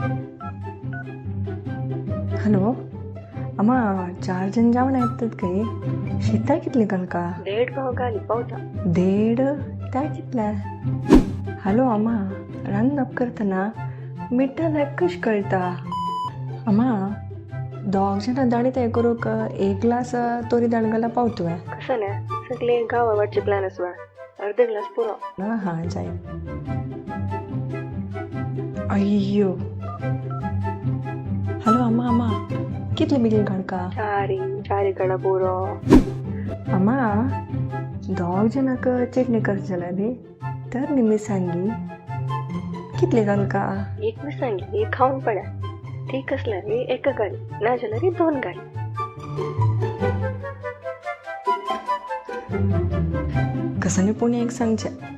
Hello अम्मा, चार जण जेवण येतात काही. शिता कितली घालका? देड पाव घाली पावता. देड त्या कितल्या? हॅलो अम्मा, रांदप करतना मिठा लायक कश कळटा? अम्मा, दोग जाणां दाणी तयार करूंक एक ग्लास तोरी दाळ घाल्यार पावतुवे? कसं ना, सगळे गांवा वाटचे प्लॅन आसवा, अर्ध ग्लास पुरो. हां जाय. अय्यो. हॅलो अम्मा, अम्मा, कितले बेगीन घालका? चारी चारी घाला पुरो. अम्मा, दोग जाणांक चटणी करता जाल्यार न्ही तर न्ही मिरसांगी कितली घालका? एक मिरसांगी खावन पडा ती कसल्यारी एक घाली, ना जाल्यार दोन घाली. कसं पूण एक सांगचें.